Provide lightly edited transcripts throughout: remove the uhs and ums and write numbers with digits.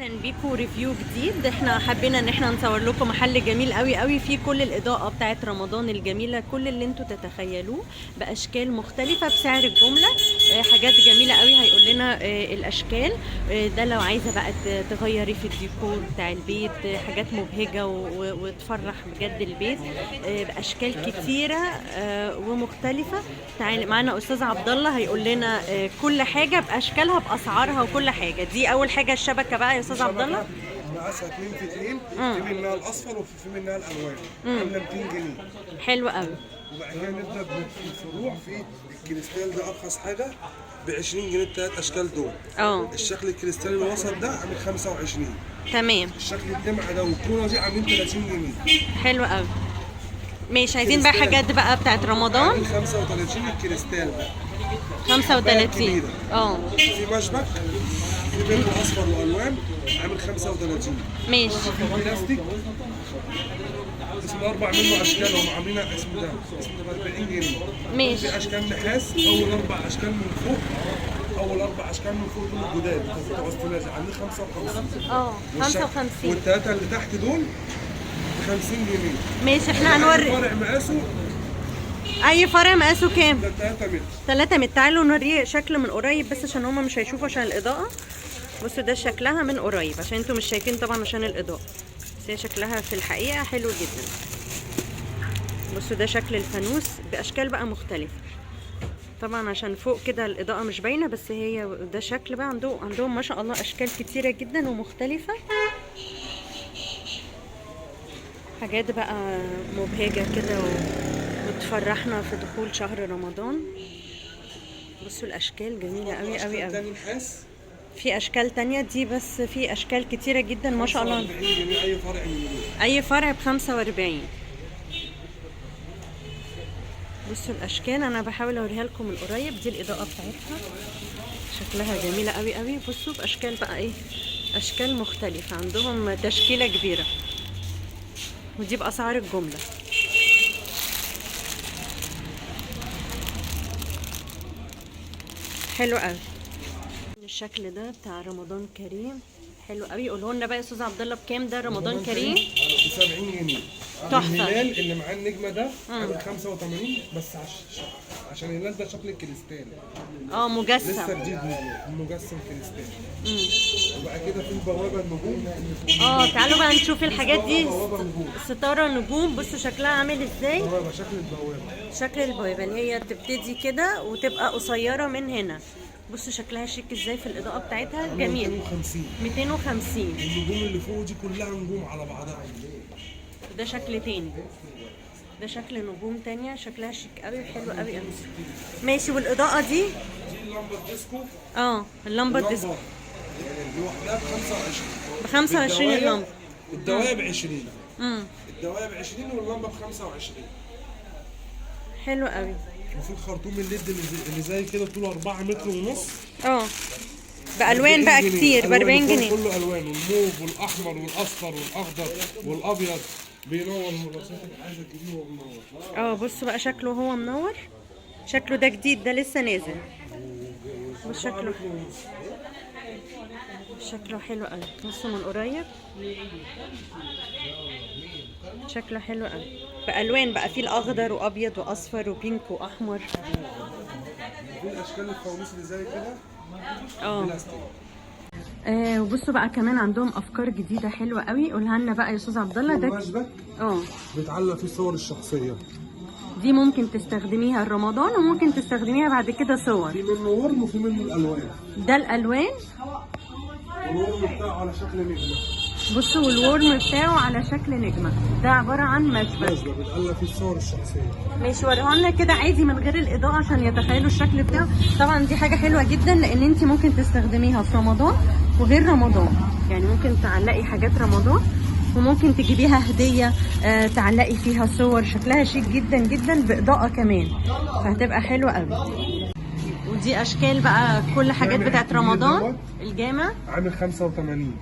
اهلا بيكم. review جديد، احنا حبينا ان احنا نصور لكم محل جميل قوي قوي فيه كل الاضاءة بتاعت رمضان الجميلة، كل اللي انتوا تتخيلوه باشكال مختلفة بسعر الجملة. حاجات جميلة قوي هيقول لنا الاشكال. ده لو عايزه بقى تغيري في الديكور بتاع البيت، حاجات مبهجه وتفرح بجد البيت، باشكال كتيرة ومختلفة. تعالي معانا استاذ عبد الله هيقول لنا كل حاجة باشكالها باسعارها وكل حاجة. دي اول حاجة الشبكة بقى يا استاذ عبد الله. مقاسها 2 في 2، في منها الاصفر وفي منها الالوان، عامله 200 جنيه. حلو قوي. وبعد كده نبدا بالفروع. في الكريستال ده ارخص حاجة ب 20 جنيه، الثلاث اشكال دول. الشكل الكريستالي الوسط ده عامل 25. تمام. الشكل الدمعة ده والكوره دي عاملين 30 جنيه. حلو قوي. ماشي، عايزين بقى حاجات بقى بتاعت رمضان. عامل 35 الكريستال ده. 35. في مشبك، في منه اصفر والوان، عامل 35. ماشي. في بلاستيك اسمه اربع منه اشكال، هم عاملين اسمه ده ب 40 جنيه. ماشي. في اشكال نحاس، اول اربع اشكال من فوق، اول اربع اشكال من فوق دول الجداد بتوع الثلاثي، عاملين 55. 55. والثلاثة اللي تحت دول ب 50 جنيه. ماشي، احنا هنوري فرع مقاسه. اي فرع مقاسه كام؟ ده 3 متر. 3 متر. تعالوا نوريه شكل من قريب بس عشان هما مش هيشوفوا عشان الاضاءة. بصوا ده شكلها من قريب عشان انتوا مش شايفين طبعا عشان الاضاءة، بس هي شكلها في الحقيقة حلو جدا. بصوا ده شكل الفانوس باشكال بقى مختلفة، طبعا عشان فوق كده الاضاءة مش باينة، بس هي ده شكل بقى عندهم ما شاء الله اشكال كتيرة جدا ومختلفة، حاجات بقى مبهجه كده وتفرحنا في دخول شهر رمضان. بصوا الاشكال جميلة قوي قوي قوي. في اشكال تانية دي، بس في اشكال كتيرة جدا ما شاء الله. 45 جنيه اي فرع من دول. اي فرع ب 45. بصوا الاشكال انا بحاول اوريها لكم من قريب. دي الاضاءة بتاعتها شكلها جميلة قوي قوي. بصوا باشكال بقى ايه، اشكال مختلفة، عندهم تشكيله كبيرة، ودي باسعار الجملة. حلو قوي الشكل ده بتاع رمضان كريم، حلو قوي. قولوا لنا بقى يا استاذ عبد الله بكام ده رمضان كريم؟ ب 70 جنيه. تحفة. الهلال اللي معاه النجمة ده عامل 85، بس عشان الهلال ده شكل الكريستال. مجسم لسه جديد، مجسم كريستال. وبعد كده في البوابة النجوم. تعالوا بقى نشوف الحاجات دي. ستارة نجوم، بصوا شكلها عامل ازاي. بوابه، شكل البوابة، شكل البوابة اللي هي تبتدي كده وتبقى قصيرة من هنا. بصوا شكلها شيك ازاي في الاضاءة بتاعتها، جميل. 250. 250. النجوم اللي فوق دي كلها نجوم على بعضها. ده شكل تاني، ده شكل نجوم تانية، شكلها شيك قوي وحلو قوي قوي. ماشي. والاضاءة دي؟ دي اللمبة الديسكو. اللمبة الديسكو لوحدها ب 25. ب 25 اللمبة. الدوايه ب 20. الدوايه ب 20 واللمبه ب 25. حلو قوي. وفي الخرطوم ال LED اللي زي كده طوله 4 متر ونص. بالوان بقى كتير، ب 40 جنيه. كله الوان، الموف والاحمر والاصفر والاخضر والابيض، بينور. لو سيادتك عايزه تجيبيه هو منور. بصوا بقى شكله هو منور، شكله ده جديد، ده لسه نازل. وشكله شكله حلو قوي. بصوا من قريب شكله حلو قوي، بالوان بقى، في الاخضر وابيض واصفر وبينك واحمر. في الاشكال الفوانيس اللي زي كده. بلاستيك. وبصوا بقى كمان عندهم افكار جديدة حلوة قوي. قولها لنا بقى يا استاذ عبد الله. ده المشبك بيتعلق فيه صور الشخصية، دي ممكن تستخدميها رمضان وممكن تستخدميها بعد كده صور. في منه ورم وفي منه الالوان. ده الالوان، والورم بتاعه على شكل نجمه. بصوا والورم بتاعه على شكل نجمه، ده عبارة عن مشبك. مشبك بيتعلق فيه الصور الشخصية. ماشي، وريها لنا كده عادي من غير الاضاءة عشان يتخيلوا الشكل بتاعه. طبعا دي حاجة حلوة جدا لان انت ممكن تستخدميها في رمضان وغير رمضان، يعني ممكن تعلقي حاجات رمضان وممكن تجيبيها هديه، تعلقي فيها صور. شكلها شيك جدا جدا باضاءه كمان، فهتبقى حلوة قوي. ودي اشكال بقى كل حاجات بتاعت رمضان. الجامع عامل 85.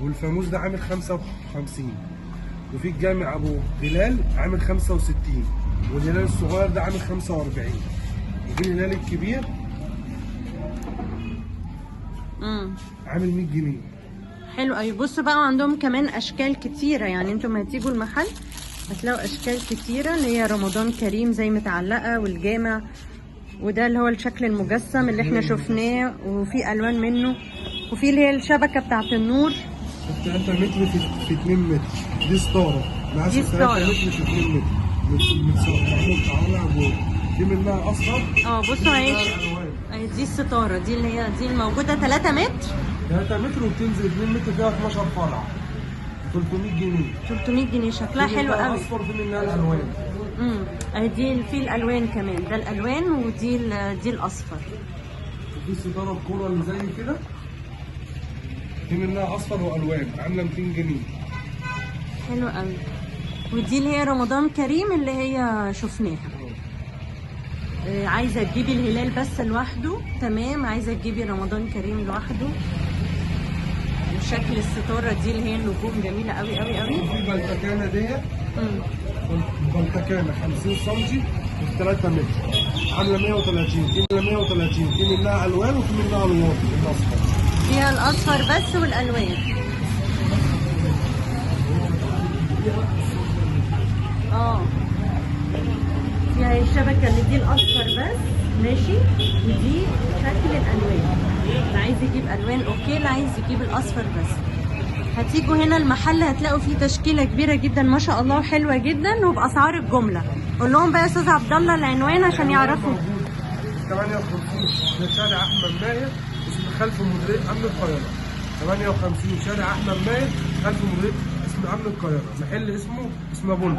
والفانوس ده عامل 55. وفي الجامع ابو هلال عامل 65، والهلال الصغير ده عامل 45، وفي الهلال الكبير عامل 100 جنيه. حلو قوي. بصوا بقى عندهم كمان اشكال كتيرة، يعني انتم هتيجوا المحل هتلاقوا اشكال كتيرة اللي هي رمضان كريم زي متعلقه، والجامع، وده اللي هو الشكل المجسم اللي احنا شفناه، وفي الوان منه، وفي اللي هي الشبكة بتاعت النور. 3 متر في 2 متر، دي ستارة مقاس 3 متر في 2 متر، متعلقه جوه، دي منها اصفر. بصوا اهي دي الستارة دي اللي هي دي الموجودة 3 متر، 3 متر وبتنزل 2 متر، فيها 12 فرع، 300 جنيه. 300 جنيه شكلها حلو قوي. اصفر في منها الالوان. اهي دي في الالوان كمان، ده الالوان ودي دي الاصفر. وفي ستارة الكورة اللي زي كده، دي منها اصفر والوان، عامله 200 جنيه. حلو قوي. ودي اللي هي رمضان كريم اللي هي شفناها. عايزه تجيبي الهلال بس لوحده، تمام. عايزه تجيبي رمضان كريم لوحده. وشكل الستارة دي اللي هي النجوم جميلة قوي قوي قوي. في بلتكانه ديت، بلتكانه 50 سم في 3 متر، عامله 130. دي 130، في منها الوان وفي منها الواطي الاصفر. فيها الاصفر بس والالوان. فيها الشبكة اللي دي الاصفر بس، ماشي، ودي شكل الالوان. اللي عايز يجيب الوان okay، اللي عايز يجيب الاصفر بس. هتيجوا هنا المحل هتلاقوا فيه تشكيله كبيرة جدا ما شاء الله، وحلوه جدا وباسعار الجملة. قول لهم بقى يا استاذ عبد الله العنوان عشان يعرفوا. 58 شارع احمد ماهر، اسم خلف مديرية امن القاهرة. 58 شارع احمد ماهر، خلف مديرية اسم امن القاهرة، محل اسمه بلبل.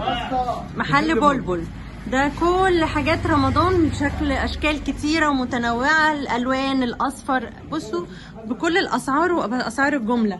محل بلبل. ده كل حاجات رمضان بشكل اشكال كتيرة ومتنوعة، الالوان الاصفر، بصوا بكل الاسعار وباسعار الجملة.